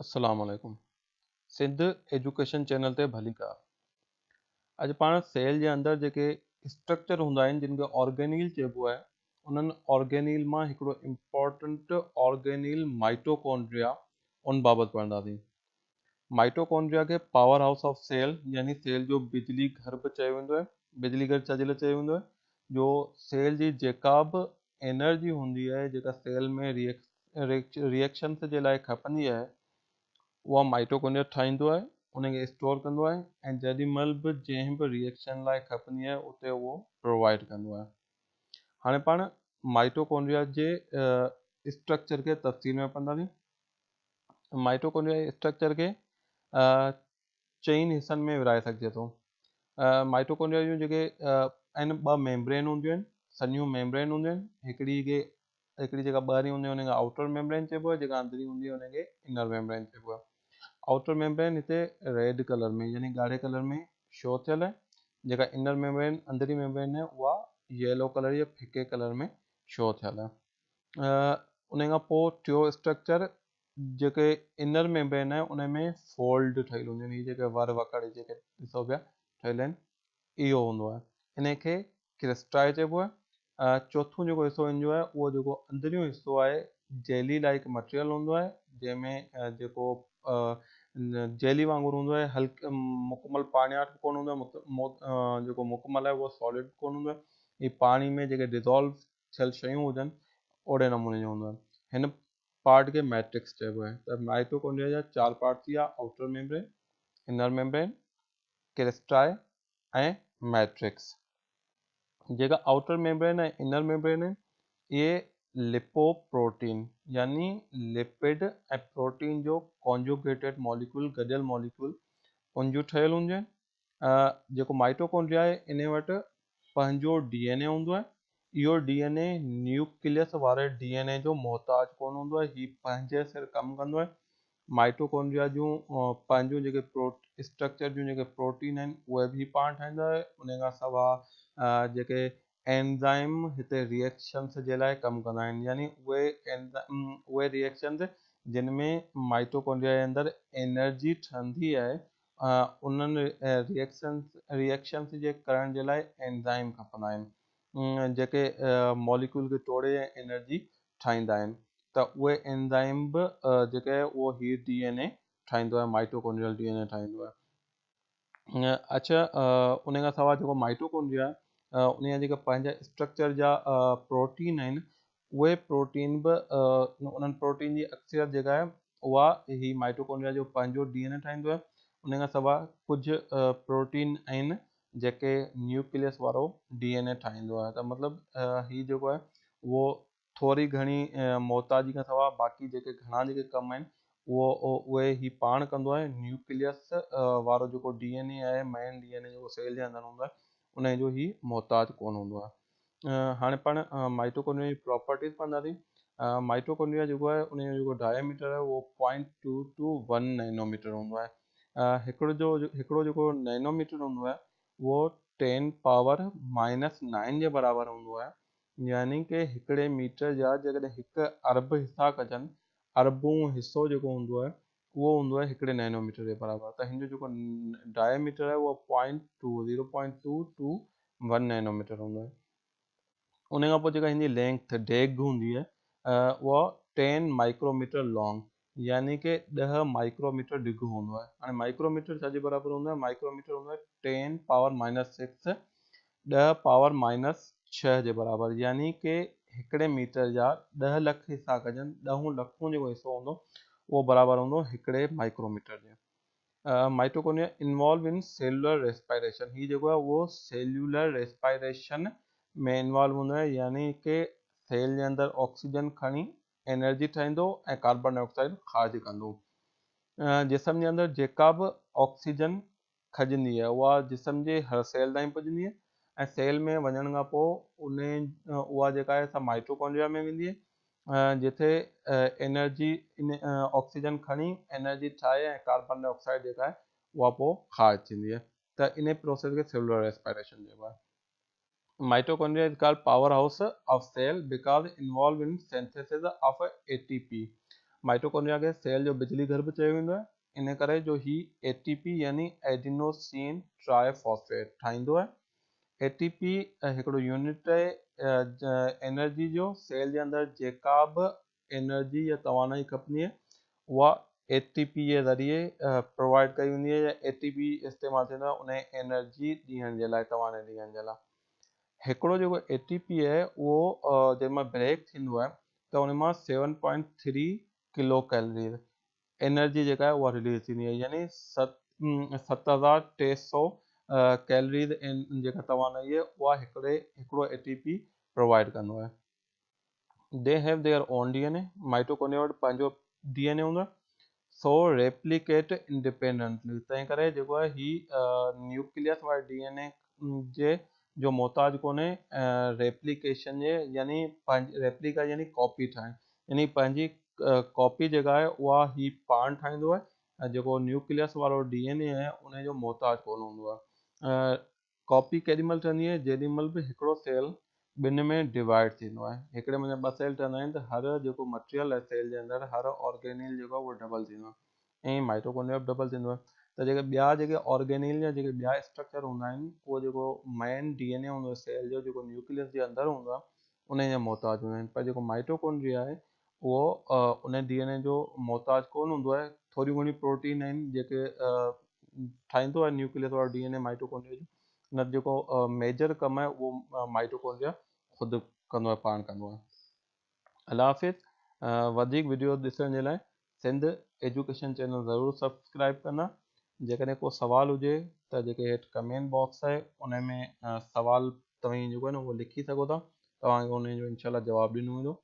السلام عليڪم Sindh education channel تي ڀليڪار. اڄ پاڻ سيل جي اندر جيڪي اسٽرڪچر هوندا آهن جن کي آرگينيل چئبو آهي انهن آرگينيل مان هڪڙو امپورٽنٽ آرگينيل مائٽوڪونڊريا ان بابت پڙهنداسين. مائٽوڪونڊريا کي پاور هائوس آف سيل يعني سيل جو بجلي گهر به چيو ويندو آهي. بجلي گهر ڇا جي لاء چيو ويندو آهي جو سيل جي جيڪا به انرجي هوندي آهي جيڪا سيل ۾ ريئيڪشنس جي لاء کپندي آهي اها مائٽوڪونڊريا ٺاهيندو آهي ان کي اسٽور ڪندو آهي ۽ جيڏي مهل به جنهن به ريئيڪشن لاء کپندي آهي اتي اهو پرووائيڊ ڪندو آهي. هاڻي پاڻ مائٽوڪونڊريا جي اسٽرڪچر کي تفصيل ۾ پڙهنداسين. مائٽوڪونڊريا جي اسٽرڪچر کي چئن حصن ۾ ورهائي سگهجي ٿو. مائٽوڪونڊريا جون جيڪي آهن ٻه ميمبرين هونديون آهن، سنهيون ميمبرين هونديون آهن، هڪڙي کي هڪڙي جيڪا ٻاهرين هوندي آهي ان کي آئوٽر ميمبرين چئبو آهي، جيڪا اندرين هوندي آهي ان کي انر ميمبرين چئبو آهي. آئوٽر ميمبرين هتي ريڊ ڪلر ۾ يعني ڳاڙهي ڪلر ۾ شو ٿيل آهي، جيڪا انر ميمبرين اندرين ميمبرين آهي اها ييلو ڪلر يا ڦڪي ڪلر ۾ شو ٿيل آهي. ان کان پوء ٽيون اسٽرڪچر جيڪي انر ميمبرين آهي ان ۾ فولڊ ٺهيل هونديون آهن هي جيڪي ور وڪڙ جيڪي ڏسو پيا ٺهيل آهن اهو هوندو آهي ان کي ڪرسٽائي چئبو آهي. چوٿون جيڪو حصو ان جو آهي اهو جيڪو اندريون حصو آهي جيلي لائڪ مٽيريل هوندو آهي جنهن ۾ جيڪو جيلي وانگر هوندو آهي هلڪ مڪمل پاڻياٺ به ڪونه هوندو آهي جيڪو مڪمل آهي اهو سالڊ به ڪونه هوندو آهي هي پاڻي ۾ جيڪي ڊزالو ٿيل شيون هجن اوڙي نموني جو هوندو آهي. هن پارٽ کي ميٽرڪس چئبو آهي. ته مائٽوڪونڊريا جا چار پارٽ ٿي ويا، outer membrane, inner membrane, cristae ۽ matrix. جيڪا آئوٽر ميمبرين ۽ انر ميمبرين آهن اهي لپو پروٽين يعني لپڊ ۽ پروٽين جو ڪونجوگيٽيڊ ماليڪيول گڏيل ماليڪيول ان جون ٺهيل هونديون آهن. جيڪو مائٽوڪونڊريا آهي ان وٽ پنهنجو ڊي اين اي هوندو آهي. اهو ڊي اين اي نيوڪليس واري ڊي اين اي جو محتاج ڪونه هوندو آهي. هي پنهنجي سر ڪم ڪندو آهي. مائٽوڪونڊريا جون پنهنجون جيڪي اسٽرڪچر جون جيڪي پروٽين آهن اهي به پاڻ ٺاهيندو آهي. ان کان سواء جيڪي اينزائم هتي ريئيڪشنس جي لاء ڪم ڪندا آهن يعني اهي اهي ريئيڪشنس جن ۾ مائٽوڪونڊريا جي اندر انرجي ٺهندي آهي انهن ريئيڪشنس جي ڪرڻ جي لاء اينزائم کپندا آهن جيڪي ماليڪيول کي ٽوڙي ۽ انرجي ٺاهيندا آهن ته اهي اينزائم به جيڪي اهو هي ڊي اين اي ٺاهيندو آهي مائٽوڪونڊريل ڊي اين اي ٺاهيندو آهي. اڇا ان کان سواء جيڪو مائٽوڪونڊريا آهي ان جا جيڪا پنهنجا اسٽرڪچر جا پروٽين آهن اهي پروٽين به انهن پروٽين جي اڪثريت جيڪا آهي اها هي مائٽوڪونڊريا جو پنهنجو ڊي اين اي ٺاهيندو آهي ان کان سواء ڪجهه پروٽين آهن جيڪي نيوڪليس وارو ڊي اين اي ٺاهيندو آهي ته مطلب هي جيڪو آهي اهو ٿوري گهڻي محتاجي کان سواء باقي جيڪي گهڻا جيڪي ڪم آهن اهو اهي هي پاڻ ڪندو آهي. نيوڪليس وارو جيڪو ڊي اين اي آهي مين ڊي اين اي جيڪو سيل جي اندر هوندو آهي ان جو هي محتاج ڪونه هوندو آهي. هاڻي پاڻ مائٽوڪونڊريا جي پراپرٽيز پڙهنداسين. مائٽوڪونڊريا جيڪو آهي ان جو جيڪو ڊائميٽر آهي اهو point two two one nanometer هوندو آهي. هڪڙو جو هڪڙو جيڪو نينوميٽر هوندو آهي اهو ٽين پاور مائنس نائن جي برابر هوندو آهي. يعني ڪه هڪڙي ميٽر جا جيڪڏهن هڪ ارب حصا ڪجن، اربون حصو جيڪو هوندو آهي اهو هوندو آهي هڪڙي نينو ميٽر جي برابر ته هن جو جيڪو ڊائي ميٽر آهي اهو point two, zero point two two one nanometer هوندو آهي. ان کان پوء جيڪا هن جي لينگٿ، ڊيگهه، هوندي آهي اها ٽين مائڪرو ميٽر لانگ يعني ڪه ڏهه مائڪرو ميٽر ڊگهو هوندو آهي. هاڻي مائڪرو ميٽر ڇا جي برابر هوندو آهي؟ مائڪرو ميٽر هوندو آهي ٽين پاور مائنس سڪس، ڏهه پاور مائنس ڇهه جي برابر يعني ڪه هڪڙي ميٽر جا ڏهه لک حصا ڪجن، ڏهون لکون جيڪو حصو هوندو اهو برابر هوندو هڪڙي مائڪرو ميٽر جي. Mitochondria involve in cellular respiration, هي جيڪو آهي اهو سيلولر ريسپائريشن ۾ انوالو هوندو آهي يعني ڪه سيل جي اندر آڪسيجن کڻي انرجي ٺاهيندو ۽ ڪاربان ڊاء آڪسائيڊ خارج ڪندو. جسم جي اندر جيڪا به آڪسيجن کڄندي آهي اها جسم جي هر سيل تائين پڄندي آهي ۽ سيل ۾ وڃڻ کان پوء ان اها جيڪا آهي سا مائٽوڪونڊريا ۾ ويندي آهي جتي انرجي ان آڪسيجن کڻي انرجي ٺاهي ۽ ڪاربان ڊاء آڪسائيڊ جيڪا آهي اها پوء خارج ٿيندي آهي ته ان پروسيس کي سيلولر ريسپائريشن چئبو آهي. Mitochondria is called powerhouse of cell because involved in synthesis of ATP. Mitochondria کي سيل جو بجلي گهر به چيو ويندو آهي ان ڪري جو هي اي ٽي پي يعني ايڊينوسين ٽرائي فاسفيٽ ٺاهيندو آهي. اي ٽي پي هڪڙو يونٽ آهي انرجي جو، سيل جي اندر جيڪا به انرجي يا توانائي کپندي آهي اها اي ٽي پي جي ذريعي پرووائڊ ڪئي ويندي آهي يا اي ٽي پي استعمال ٿيندو آهي ان انرجي ڏيڻ جي لاء، توانائي ڏيڻ جي لاء. هڪڙو جيڪو اي ٽي پي آهي اهو جنهن مهل بريڪ ٿيندو آهي ته ان مان seven point three kilo calories energy جيڪا آهي اها رليز ٿيندي آهي يعني 7300 ڪيلريز جيڪا توانائي آهي اها هڪڙي هڪڙو اي ٽي پي پرووائڊ ڪندو آهي. They have their own D N A, mitochondria وٽ پنهنجو ڊي اين اي هوندو آهي سو ريپليڪيٽ انڊيپينڊنٽلي، تنهن ڪري جيڪو آهي هي نيوڪليس واري ڊي اين اي جي جو محتاج ڪونهي ريپليڪيشن جي يعني پنهنجي ريپليڪا يعني ڪاپي ٺاهڻ يعني پنهنجي ڪاپي جيڪا آهي اها هي پاڻ ٺاهيندو آهي ۽ جيڪو نيوڪليس وارو ڊي اين اي آهي ان جو محتاج ڪونه هوندو آهي. ڪاپي ڪيڏي مهل ٺهندي آهي جيڏي مهل به هڪڙو سيل ٻن ۾ ڊوائيڊ ٿيندو آهي. هڪڙي منجهان ٻه سيل ٺهندا آهن ته هر جيڪو مٽيريل آهي سيل جي اندر هر آرگينيل جيڪو آهي اهو ڊبل ٿيندو آهي ۽ مائٽوڪونڊريا به ڊبل ٿيندو آهي ته جيڪي ٻيا جيڪي آرگينيل يا جيڪي ٻيا اسٽرڪچر هوندا آهن اهو جيڪو مين ڊي اين اي هوندو آهي سيل جو جيڪو نيوڪليس جي اندر هوندو آهي ان جا محتاج هوندا آهن پر جيڪو مائٽوڪونڊريا آهي اهو ان ڊي اين اي جو محتاج ڪونه هوندو آهي. ٿوريون گهڻيون پروٽين آهن جيڪي ٺاهيندو آهي نيوڪليس وارو ڊي اين اي مائٽوڪونڊريا جو، نه جيڪو ميجر ڪم آهي اهو مائٽوڪونڊريا خود ڪندو آهي، پاڻ ڪندو آهي. الله حافظ. وڌيڪ وڊيو ڏسڻ جي لاء سنڌ ايجوڪيشن چينل ضرور سبسڪرائب ڪندا. جيڪڏهن ڪو سوال هجي ته جيڪي هيٺ ڪمينٽ باڪس آهي ان ۾ سوال توهين جيڪو آهي نه اهو لکي سگهو ٿا، توهان کي ان جو انشاء الله جواب ڏنو ويندو.